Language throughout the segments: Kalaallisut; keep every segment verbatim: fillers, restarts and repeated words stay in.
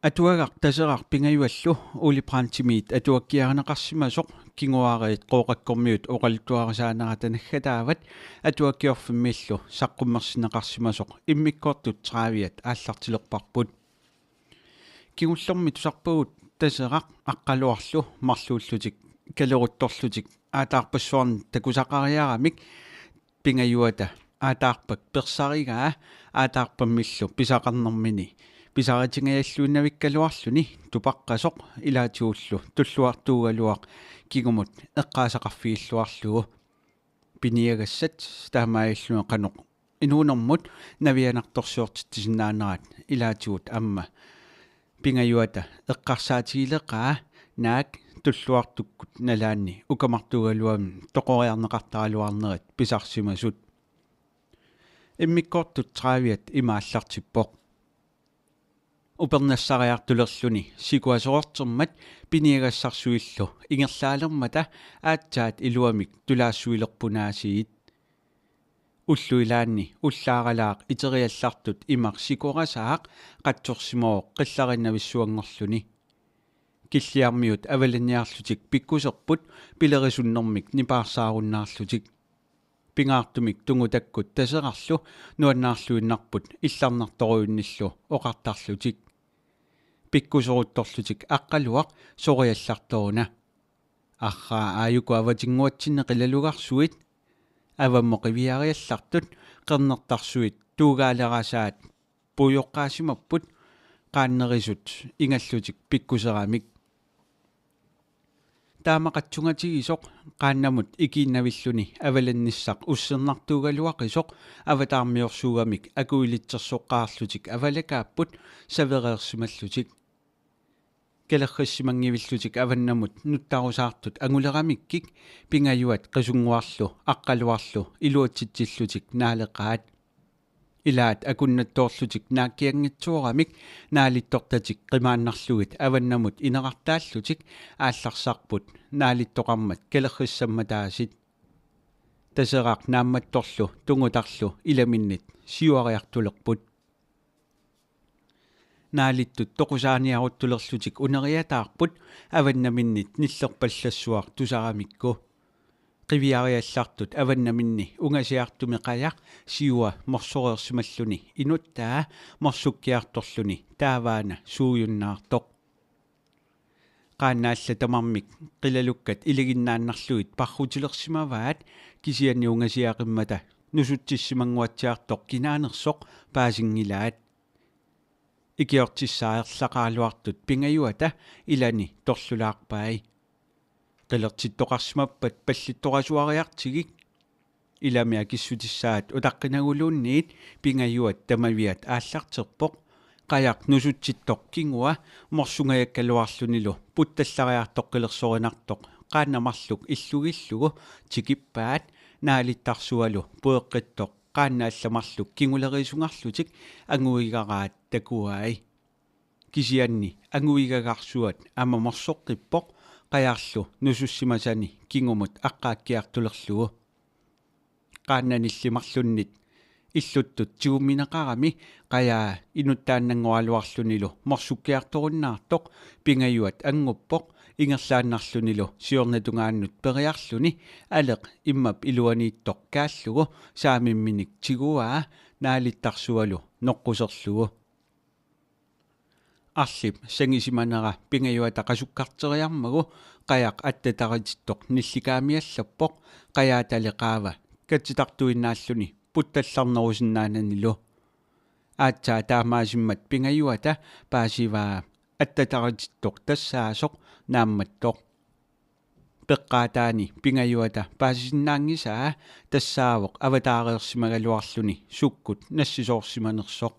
Atuagaq Taseraq Pingajuallu Ole Brandtimit atuakkiarineqarsimasoq, kinguaariit Qooqakkormiut oqaluttuarisaanerata naggataavat Atuakkiorfimmiillu saqqummersinneqarsimasoq immikkoortut trediviat aallartilerparput. Kingullermi tusarpagut Taseraq Aqqaluarlu marluullutik kaleruttorlutik aataarpassuarnik takusaqariaramik Pingajuata aataarpak persarigaa aataarpammillu pisaqarnermini pisaritingajalluinnavikkaluarluni tupaqqasoq ilaatigullu tulluartuugaluaq kingumut eqqaasaqarfigilluarlugu. Piniagassat taamaalilluni qanoq inuunermut navianartorsiortitsisinnaanerat ilaatigut aamma Pingajuata eqqarsaatigileqaa naak tulluartukkut nalaanni ukamartuugaluamik toqoriarneqartaraluarnerit pisarsimasut. Immikkoortut trediviat ima aallartippoq: Upernassariartulerluni sikuasoortermat piniagassarsuillu ingerlaalermata aatsaat iluamik tulaassuilerpunaasiit. Ullut ilaanni ullaaralaaq iteriallartut imaq sikorasaaq qatsorsimavoq qillariinnavissuanngorluni. Killiarmiut avalanniarlutik pikkuserput pilerisunnermik nipaarsaarunnaarlutik. Pingaartumik Tungutakkut Taserarlu nuannaarluinnarput illarnartorujunnillu oqartarlutik: Pikkuseruttorlutik Aqqaluaq soriallartoruna. Arraa aajuku avatinnguatsinni qilalugarsuit. Avammut qiviariallartut qernertarsuit tuugaalerasaat puijoqqaasimapput qaannerisut ingallutik pikkuseramik. Taama qatsungatigisoq qaannamut ikiinnavilluni avalannissaq ussernartuugaluaqisoq avataarmiorsuugamik akuilitsersoqqaarlutik avalakaapput savereersimallutik. Kalerrissimanngivillutik avannamut nuttarusaartut anguleramikkik Pingajuat Qisunnguarlu Aqqaluarlu iluatsitsillutik naaleqaat. Ilaat akunnattoorlutik naakkianngitsooramik naalittortatik qimaannarlugit avannamut ineqartaallutik aallarsarput naalittoqarmat kalerrissammataasit. Taseraq Naammattorlu Tungutarlu ilaminnit siuariartulerput. Naalittut toqusaaniaruttulerlutik uneriataarput avannaminnit nillerpallassuaq tusaramikku. Qiviariallartut avannaminni ungasiartumi qajaq siua morsoreersimalluni inuttaa morsukkiartorluni taavaana suujunnaartoq. Qaannat allat tamarmik qilalukkat ilaginnaannarlugit parrutilersimavaat, kisianni ungasiaqimmata nusutsissimannguatsiartoq kinaanersoq paasinngilaat. Ikiortissaa erlaqaraluartut Pingajuata ilani torlulaarpai: Qilertittoqarsimappat pallittorasuariartigik. Ilami akissutissaat utaqqinaguluunniit Pingajuat tamaviat aallarterpoq. Qajaq nusutsittoq kingua morsungajakkaluarlunilu puttallariartoqqilersorinartoq qaannat marluk illugillugu tikippaat, naalittarsualu pueqqittoq qaannat allat marluk kinguleriisungarlutik anguigaraat takuai. Kisianni anguigagarsuat aamma morsoqqippoq qajarlu nusussimasani kingumut aqqaakkiartulerlugu. Qaannanilli marlunnit illuttut tigummineqarami qajaa inuttaannanngoraluarlunilu morsukkiartorunnaartoq Pingajuat anguppoq ingerlaannarlunilu siornatungaannut periarluni aleq immap iluaniittoq kaallugu saamimminik tiguaa naalittarsualu noqquserlugu. Arlip sangisimanera Pingajuata qasukkarteriarmagu qajaq attataritittoq nillikaamiallappoq, qajaatali qaava katitartuinnaalluni puttallarnerusinnaananilu. Aatsaat taamaasimmat Pingajuata paasivaa attataritittoq tassaasoq Naammattoq. Peqqaataani Pingajuata paasisinnaanngisaa tassaavoq avataareersimagaluarluni sukkut nassisoorsimanersoq.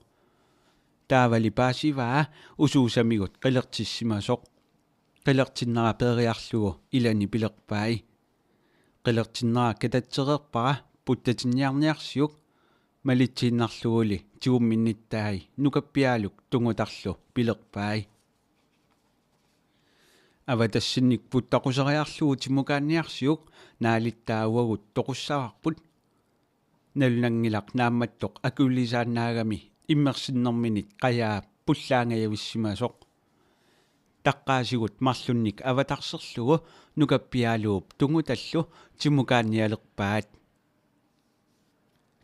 Taavali paasivaa usuusamigut qilertissimasoq. Qilertinnera peeriarlugu ilani pilerpai: Qilertinnera katatsereerpara puttatinniarniarsiuk. Malitsiinnarluguli tigumminnittai nukappiaaluk Tungutarlu pilerpai: Avatassinnik puttaquseriarlugu timukaanniarsiuk, naalittaa uagut toqussavarput. Nalunanngilaq Naammattoq akulisaannaagami immersinnerminit qajaa pullaangajavissimasoq. Taqqaasigut marlunnik avatarserlugu nukappiaaluup tungutallu timukaannialerpaat.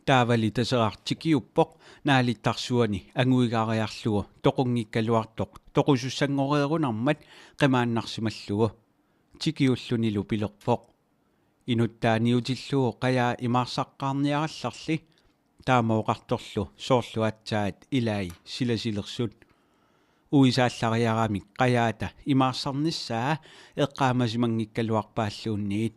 Taavali Taseraq tikiuppoq naalittarsuani anguigariarlugu toqunngikkaluartoq toqusussanngoreerunarmat qimaannarsimallugu. Tikiullunilu pilerpoq: Inuttaa niutillugu qajaa imaarsaqqaarniarallarli. Taama oqartorlu soorlu aatsaat ilai silasilersut. Uisaallariaramik qajaata imaarsarnissaa eqqaamasimanngikkaluarpaalluunniit.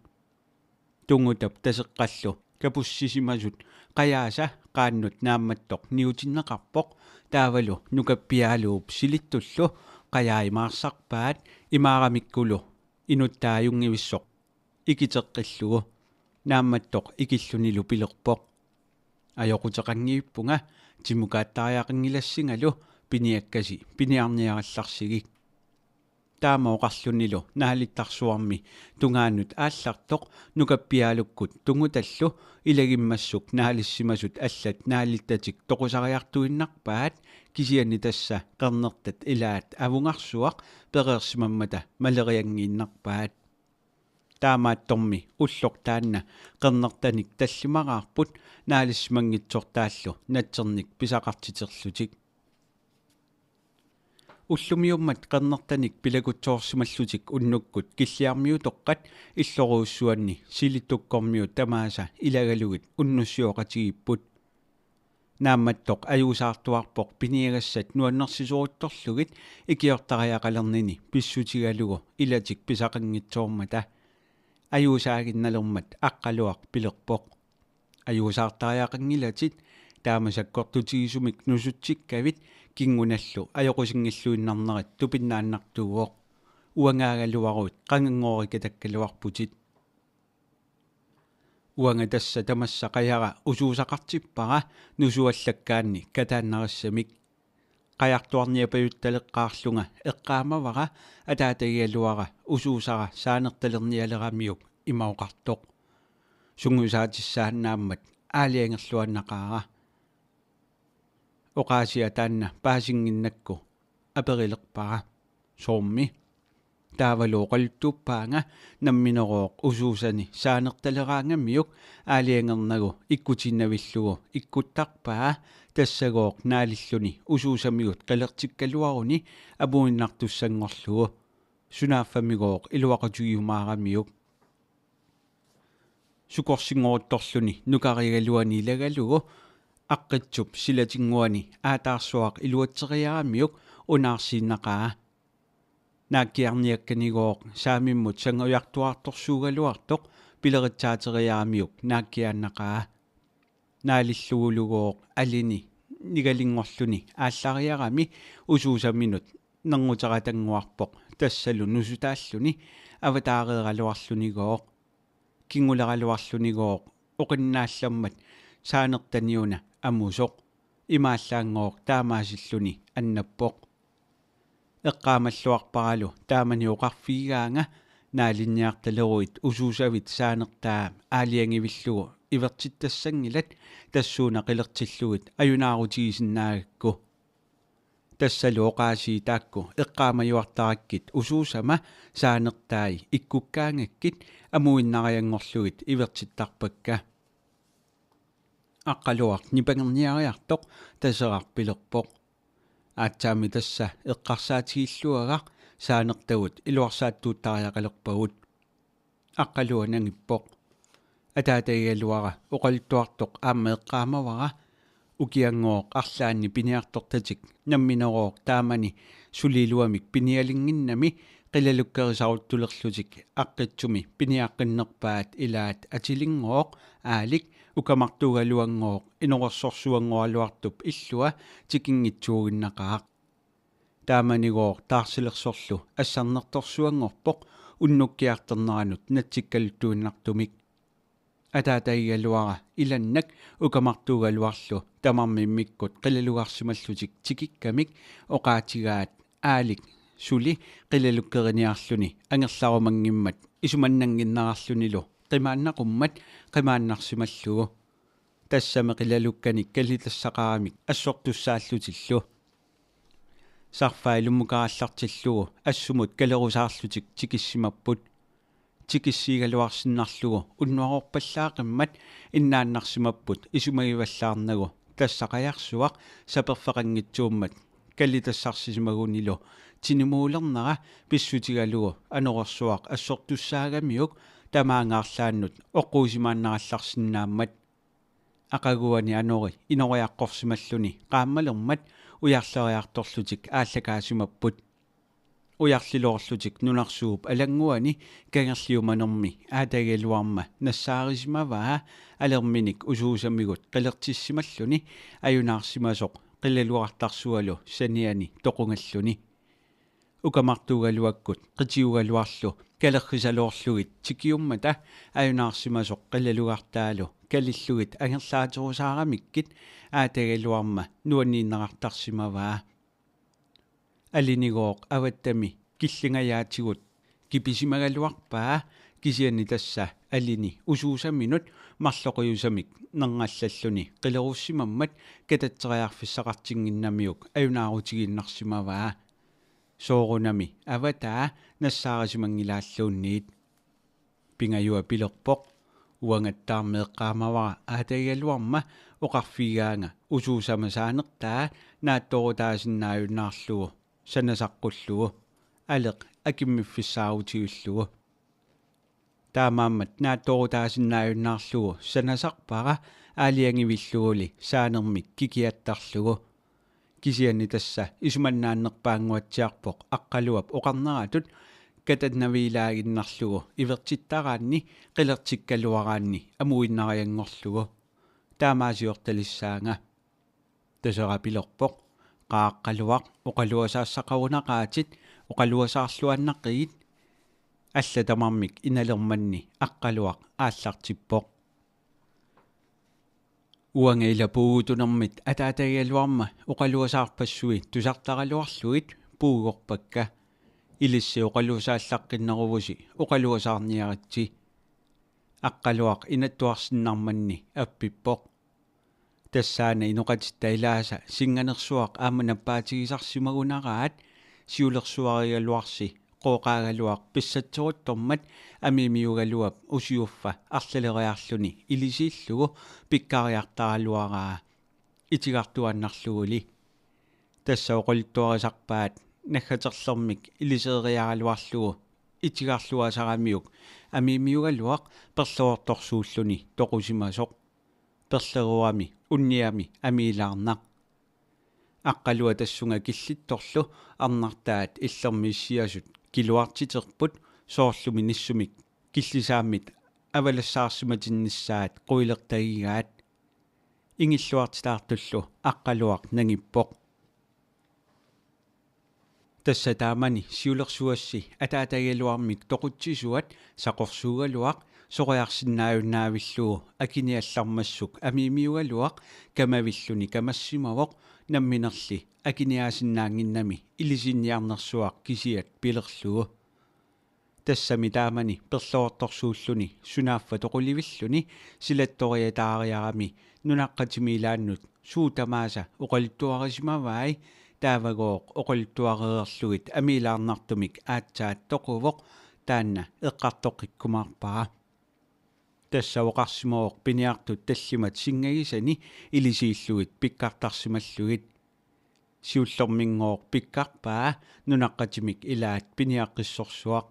Tungutap Taseqqallu kapussisimasut qajaasa qaannut Naammattoq niutinneqarpoq, taavalu nukappiaaluup silittullu qajaa imaarsarpaat, imaaramikkulu inuttaa ajunngivissoq ikiteqqillugu. Naammattoq ikillunilu pilerpoq: Ajoquteqanngivippunga, timukaattariaqanngilassingalu piniakkasi piniarniarallarsigik. Taama oqarlunilu naalittarsuarmi tungaanut aallartoq nukappiaalukkut tungutallu ilagimmassuk naalissimasut allat naalittatik toqusariartuinnarpaat, kisianni tassa qernertat ilaat avungarsuaq pereersimammata malerianngiinnarpaat. Taamaattormi ulloq taanna qernertanik tallimaraarput naalissimanngitsortaallu natsernik pisaqartiterlutik. Ullumiummat qernertanik pilakutsoorsimallutik unnukkut Killiarmiutoqqat illorujussuanni Silittukkormiut tamaasa ilagalugit unnussioqatigiipput. Naammattoq ajuusaartuarpoq piniagassat nuannersisoruttorlugit ikiortariaqalernini pissutigalugu ilatik pisaqanngitsoormata. Ajuusaaginnalermat Aqqaluaq pilerpoq: Ajuusaartariaqanngilatit, taama sakkortutigisumik nusutsikkavit, kingunallu ajoqusinngilluinnarnerit tupinnaannartuuvoq. Uangaagaluaruit qanganngorikatakkaluarputit. Uanga tassa tamassa qajara usuusaqartippara nusuallakkaanni kataannarissamik. Qajartuarniapajuttaleqqaarlunga eqqaamavara ataatagigaluara usuusara saanertalernialeramiuk ima oqartoq. Sungiusaatissaannaammat aalajangerluinnaqaara. Oqaasia taanna paasinnginnakku aperilerpara: Soormi? Taavalu oqaluttuuppaanga namminerooq usuusani saanertaleraangamiuk aalajangernagu ikkutiinnavillugu ikkuttarpaa, tassagooq naalilluni usuusamigut qilertikkaluaruni amuinnartussanngorlugu. Sunaaffamigooq iluaqutigiumaaramiuk. Sukorsinngoruttorluni nukarigaluani ilagalugu Aqqitsup silatinnguani aataarsuaq iluatseriaramiuk unaarsiinnaqaa. Naakkiarniakkanigooq saamimmut sangujartuartorsuugaluartoq pileritsaateriaramiuk naakkiaannaqaa. Naalillugulugooq alini nigalinngorluni aallariarami usuusaminut nernguteratanguarpoq, tassalu nusutaalluni avataareeraluarlunigooq. Kinguleraluarlunigooq oqinnaallammat saanertaniuna amusoq. Imaallaanngooq taamaasilluni annappoq. Eqqaamalluarparalu taamani oqarfigigaanga: Naalinniartaleruit usuusavit saanertaa aalajangivillugu ivertittassanngilat, tassuuna qilertillugit ajunaarutigisinnaagikkit. Tassalu oqaasii taakku eqqaamajuartarakkit usuusama saanertai ikkukkaangakkit amuinnarianngorlugit ivertittarpakka. Aqqaluaq nipangerniariartoq Taseraq pilerpoq: Aatsaammi tassa eqqarsaatigilluagaq, saanertagut iluarsaattuuttariaqalerpagut. Aqqaluaq nangippoq. Ataatagigaluara oqaluttuartoq aamma eqqaamavara: Ukianngooq arlaanni piniartortatik namminerooq taamani suli iluamik pinialinnginnami qilalukkerisaruttulerlutik Aqqitsumi piniaqqinnerpaat ilaat atilinngooq Aalik Ukamartuugaluanngooq Inorersorsuanngoraluartup illua tikinngitsuuginnaqaaq. Taamanigooq taarsilersorlu assarnertorsuanngorpoq unnukkiartorneranut natsikkaluttuinnartumik. Ataatagigaluara ilannak Ukamartuugaluarlu tamarmik immikkut qilalugarsimallutik tikikkamik oqaatigaat Aalik suli qilalukkeriniarluni angerlarumanngimmat isumannannginnerarlunilu qimaannaqummat qimaannarsimallugu. Tassami qilalukkanik kalitassaqaramik assortussaallutillu. Sarfaa ilummukarallartillugu assumut kalerusaarlutik tikissimapput. Tikissiigaluarsinnarlugu unnuarorpallaaqimmat innaannarsimapput isumagivallaarnagu tassa qajarsuaq saperfeqanngitsuummat kalitassarsisimagunilu tinimuulernera pissutigalugu anorersuaq assortussaagamiuk tamaanga arlaannut oqquusimaannarallarsinnaammat. Aqaguani anori inoriaqqorsimalluni qaammalermat ujarleriartorlutik aallakaasimapput. Ujarliloorlutik nunarsuup alannguani kangerliumanermi aatagigaluarma nassaarisimavaa alerminik usuusamigut qilertissimalluni ajunaarsimasoq qilalugartarsualu saniani toqungalluni. Ukamartuugaluakkut qitiugaluarlu kalerrisaloorlugit tikiummata ajunaarsimasoq qilalugartaalu kalillugit angerlaaterusaaramikkit aatagigaluarma nuanniinnerartarsimavaa. Alinigooq avattami killingajaatigut kipisimagaluarpaa, kisianni tassa alini usuusaminut marloqiusamik nerngallalluni qilerussimammat katatseriarfissaqartinnginnamiuk ajunaarutigiinnarsimavaa. Soorunami avataa nassaarisimanngilaalluunniit. Pingajua pilerpoq: Uangattaarmi eqqaamavara aatagigaluarma oqarfigigaanga usuusama saanertaa naattorutaasinnaajunnaarlugu sanasaqqullugu, aleq akimmiffissaarutivillugu. Taamaammat naattorutaasinnaajunnaarlugu sanasarpara aalajangivilluguli saanermik kikiattarlugu. Kisianni tassa isumannaannerpaannguatsiarpoq Aqqaluap oqarneratut katannaviilaaginnarlugu ivertittaraanni qilertikkaluaraanni amuinnarianngorlugu. Taamaasiortalissaanga. Tasera pilerpoq: Qaa Aqqaluaq, oqaluasaassaqarunaqaatit, oqaluasaarluaannaqigit. Allat tamarmik inalermanni Aqqaluaq aallartippoq: Uanga ila puugutunermit ataatagigaluarma oqaluasaarpassui tusartaraluarlugit puugorpakka. Ilissi oqaluasaallaqqinneruvusi oqaluasaarniaritsi. Aqqaluaq inattuarsinnarmanni appippoq: Tassaana inoqatitta ilaasa singanersuaq aamma nappaatigisarsimagunaraat, siulersuarigaluarsi Qooqaagaluaq pissatseruttormat Amiimiugaluap usiuffa arlaleriarluni ilisiillugu pikkariartaraluaraa itigartuaannarluguli. Tassa oqaluttuarisarpaat naggaterlermik iliseeriaraluarlugu itigarluasaramiuk Amiimiugaluaq perlerortorsuulluni toqusimasoq. Perleruami unniami amiilaarnaq. Aqqalua tassunga killittorlu arnartaat illermi issiasut kiluartiterput, soorlumi nissumik killisaammit avalassaarsimatinnissaat quilertagigaat. Ingilluartitaartullu Aqqaluaq nangippoq. Tassa taamani siulersuassi ataatagigaluarmik toqutsisuat Saqorsuugaluaq soriarsinnaajunnaarlugu akiniallarmassuk Amiimiugaluaq kamavilluni kamassimavoq, namminerli akiniaasinnaannginnami ilisiinniarnersuaq kisiat pilerlugu. Tassami taamani perlerortorsuulluni sunaaffa toqulivilluni silattoriataariarami nunaqqatimi ilaannut suut tamaasa oqaluttuarisimavai, taavagooq oqaluttuarereerlugit amiilaarnartumik aatsaat toquvoq, taanna eqqartoqqikkumaarpara. Tassa oqarsimavoq piniartut tallimat singagisani ilisiillugit pikkartarsimallugit. Siullerminngooq pikkarpaa nunaqqatimik ilaat piniaqqissorsuaq.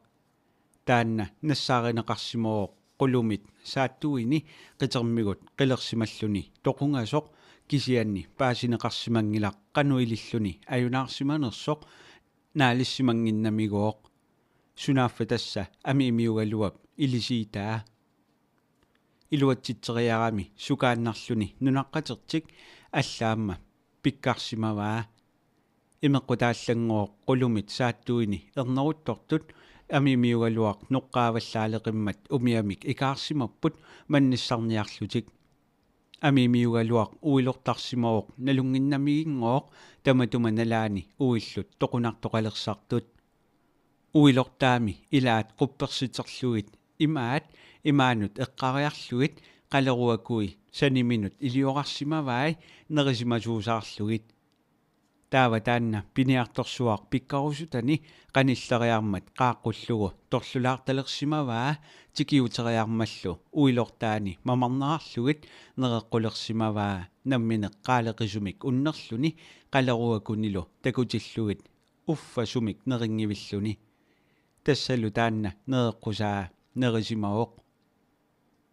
Taanna nassaarineqarsimavoq qulumit saattuini qitermigut qilersimalluni toqungasoq, kisianni paasineqarsimanngilaq qanoq ililluni ajunaarsimanersoq naalissimannginnamigooq. Sunaaffa tassa Amiimiugaluap ilisiitaa. Iluatsitseriarami sukaannarluni nunaqqatertik alla aamma pikkarsimavaa. Imeqqutaallanngooq qulumit saattuini erneruttortut Amiimiugaluaq noqqaavallaaleqimmat umiamik ikaarsimapput mannissarniarlutik. Amiimiugaluaq uilortarsimavoq nalunnginnamiginngooq tamatuma nalaani uillut toqunartoqalersartut. Uilortaami ilaat quppersiterlugit imaat imaanut eqqariarlugit qaleruakui saniminut iliorarsimavai nerisimasuusaarlugit. Taava taanna piniartorsuaq pikkorusutani qanilleriarmat qaaqqullugu torlulaartalersimavaa tikiuteriarmallu uilortaani mamarnerarlugit nereqqulersimavaa nammineq qaaleqisumik unnerluni qaleruakunilu takutillugit uffa sumik nerinngivilluni. Tassalu taanna nereqqusaa nerisimavoq.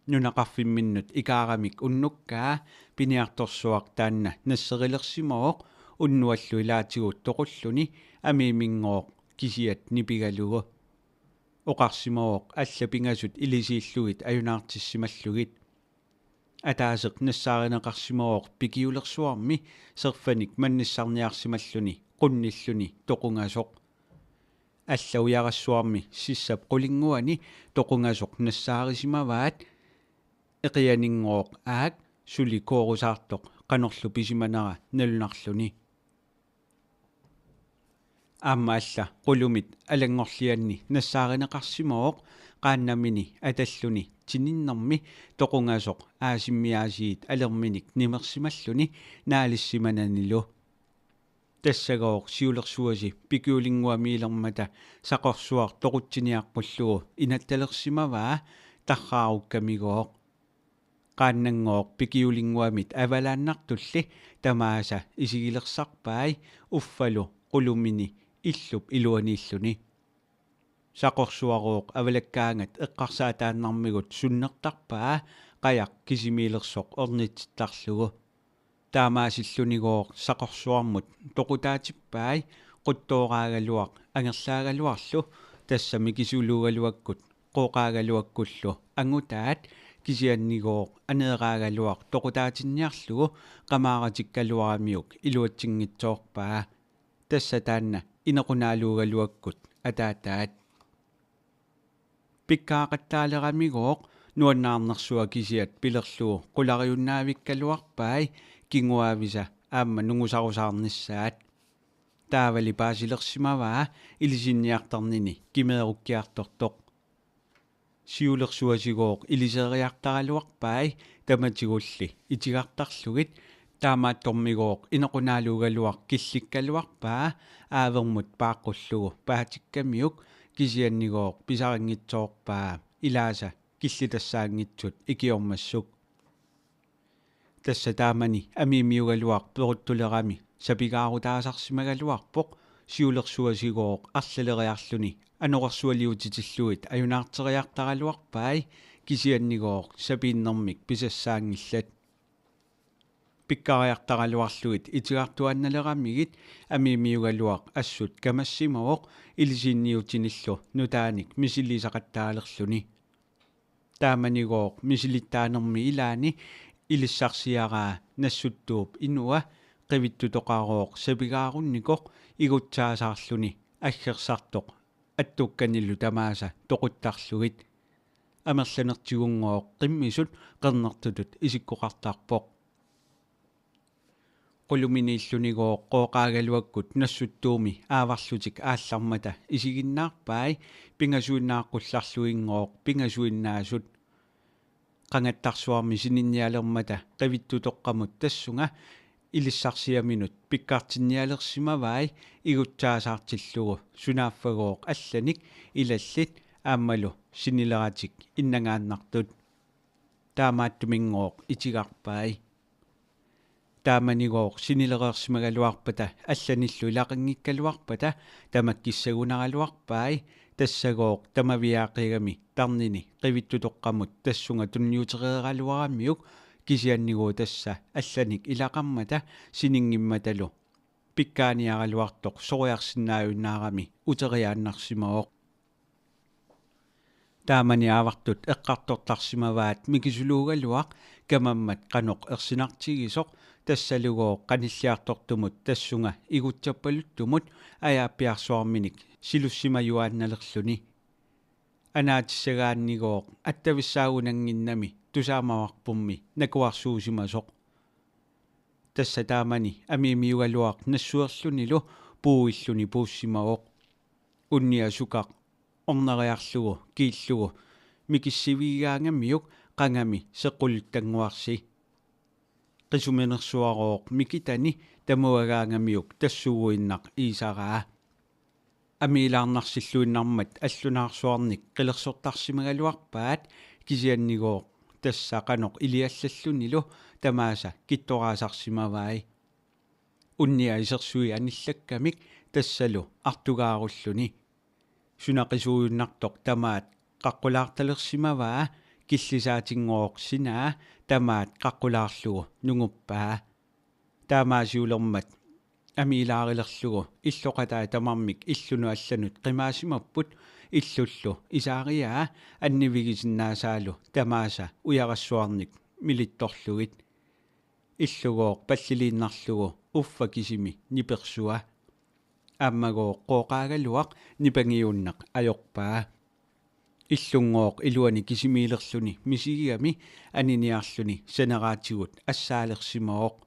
Nunaqarfimminnut ikaaramik unnukkaa piniartorsuaq taanna nasserilersimavoq unnuallu ilaatigut toqulluni Amiiminngooq kisiat nipigalugu. Oqarsimavoq allat pingasut ilisiillugit ajunaartissimallugit. Ataaseq nassaarineqarsimavoq pikiulersuarmi serfanik mannissarniarsimalluni qunnilluni toqungasoq. Allat ujarassuarmi sissap qulinnguani toqungasoq nassaarisimavaat, eqianinngooq aak suli koorusaartoq qanorlu pisimanera nalunarluni. Aamma alla qulumit alanngorlianni nassaarineqarsimavoq qaannamini atalluni tininnermi toqungasoq aasimmiaasiit alerminik nimersimalluni naalissimananilu. Tassagooq siulersuasi pikiulinnguamiilermata saqorsuaq toqutsiniaqqullugu inattalersimavaa tarraarukkamigooq. Qaannanngooq pikiulinnguamit avalaannartulli tamaasa isigilersarpai uffalu qulumini illup iluaniilluni. Saqorsuarooq avalakkaangat eqqarsaataannarmigut sunnertarpaa qajaq kisimiilersoq ornitsittarlugu. Taamaasillunigooq saqorsuarmut toqutaatippai quttooraagaluaq angerlaagaluarlu, tassa mikisuluugaluakkut qooqaagaluakkullu angutaat, kisiannigooq aneeraagaluaq toqutaatinniarlugu qamaaratikkaluaramiuk iluatsinngitsoorpaa. Tassa taanna inequnaaluugaluakkut ataataat. Pikkaaqattaaleramigooq nuannaarnersua kisiat pilerlugu qulariunnaavikkaluarpai kinguaavisa aamma nungusarusaarnissaat. Taavali paasilersimavaa ilisinniartarnini kimeerukkiartortoq. Siulersuasigooq iliseeriartaraluarpai tamatigulli itigartarlugit, taamaattormigooq inequnaaluugaluaq killikkaluarpaa aavermut paaqqullugu paatikkamiuk, kisiannigooq pisarinngitsoorpaa ilaasa killitassaanngitsut ikiormassuk. Tassa taamani Amiimiugaluaq peruttulerami sapigaarutaasarsimagaluarpoq, siulersuasigooq arlaleriarluni anorersualiutitillugit ajunaarteriartaraluarpai, kisiannigooq sapiinnermik pisassaanngillat. Pikkariartaraluarlugit itigartuaannaleramigit Amiimiugaluaq assut kamassimavoq ilisinniutinillu nutaanik misilisaqattaalerluni. Taamanigooq misilittaanermi ilaani ilissarsiaraa Nassuttuup inua qivittutoqarooq sapigaarunnikoq igutsaasaarluni aggersartoq attukkanilu tamaasa toquttarlugit. Amerlanertigunngooq qimmisut qernertutut isikkoqartarpoq. Quluminiillunigooq qooqaagaluakkut Nassuttuumi aavarlutik aallarmata isiginnaarpai, pingasuinnaaqqullarluinngooq pingasuinnaasut. Qangattarsuarmi sininnialermata qivittutoqqamut tassunga ilissarsiaminut pikkartinnialersimavai igutsaasaartillugu sunaaffagooq allanik ilallit aammalu sinileratik innangaannartut. Taamaattuminngooq itigarpai. Taamanigooq sinilereersimagaluarpata allanillu ilaqanngikkaluarpata tamakkissagunaraluarpai, tassagooq tamaviaaqigami tarnini qivittutoqqamut tassunga tunniutereeraluaramiuk, kisiannigooq tassa allanik ilaqarmata sininngimmatalu pikkaaniaraluartoq soriarsinnaajunnaarami uteriaannarsimavoq. Taamani aavartut eqqartortarsimavaat mikisuluugaluaq kamammat qanoq ersinartigisoq, tassalugooq qanilliartortumut tassunga igutsappaluttumut ajaappiarsuarminik silussimajuaannalerluni. Anaatissagaannigooq attavissaagunannginnami tusaamavarpummi nakuarsuusimasoq. Tassa taamani Amiimiugaluaq nassuerlunilu puuilluni puussimavoq. Unnia sukaq orneriarlugu kiillugu mikissivigigaangamiuk qangami seqquluttannguarsi. Qisuminersuarooq mikitani tamuagaangamiuk tassuuguinnaq iisaraa. Amiilaarnarsilluinnarmat allunaarsuarnik qilersortarsimagaluarpaat, kisiannigooq tassa qanoq iliallallunilu tamaasa kittoraasarsimavai. Unnia isersui anillakkamik tassalu artugaarulluni. Sunaqisuujunnartoq tamaat qaqqulaartalersimavaa, killisaatinngooq sinaa tamaat qaqqulaarlugu nunguppaa. Taamaasiulermat amiilaarilerlugu illoqatai tamarmik illunut allanut qimaasimapput, illullu isaariaa annivigisinnaasaalu tamaasa ujarassuarnik milittorlugit. Illugooq palliliinnarlugu uffa kisimi nipersua. Aammagooq Qooqaagaluaq nipangiunneq ajorpaa. Illunngooq iluani kisimiilerluni misigigami aniniarluni saneraatigut assaalersimavoq.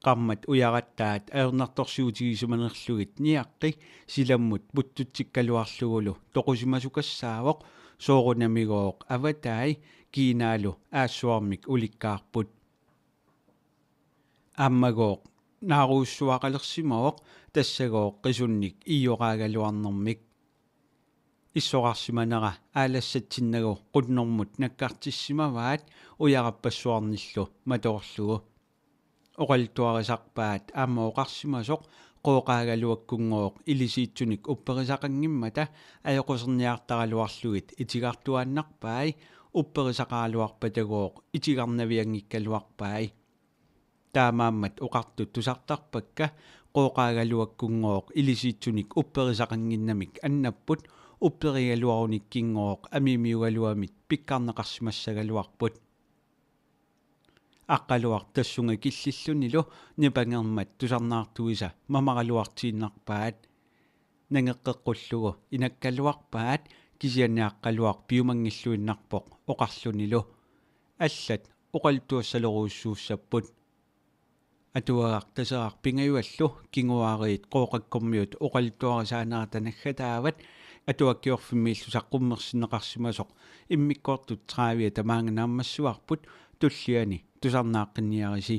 Qarmat ujarattaat ajornartorsiutigisimanerlugit niaqqi silammut puttutsikkaluarlugulu toqusimasukassaavoq, soorunamigooq avatai kiinaalu aassuarmik ulikkaarput. Aammagooq naarujussuaqalersimavoq, tassagooq qisunnik iioraagaluarnermik. Issoqarsimanera aalassatsinnagu qunnermut nakkartissimavaat ujarappassuarnillu matoorlugu. Oqaluttuarisarpaat aamma oqarsimasoq Qooqaagaluakkunngooq ilisiitsunik upperisaqanngimmata ajoquserniartaraluarlugit itigartuaannarpai, upperisaqaraluarpatagooq itigarnavianngikkaluarpai. Taamaammat oqartut tusartarpakka Qooqaagaluakkunngooq ilisiitsunik upperisaqannginnamik annapput, upperigaluarunikkinngooq Amiimiugaluamit pikkarneqarsimassagaluarput. Aqqaluaq tassunga killillunilu nipangermat tusarnaartuisa mamaraluartiinnarpaat. Nangeqqeqqullugu inakkaluarpaat, kisianni Aqqaluaq piumanngilluinnarpoq oqarlunilu: Allat oqaluttuassalerujussuussapput. Atuagaq Taseraq pingajuallu kinguaariit Qooqakkormiut oqaluttuarisaanerata naggataavat. Atuakkiorfimmiillu saqqummersinneqarsimasoq immikkoortut tredive tamaanga naammassivarput, tulliani tusarnaaqqinniarisi.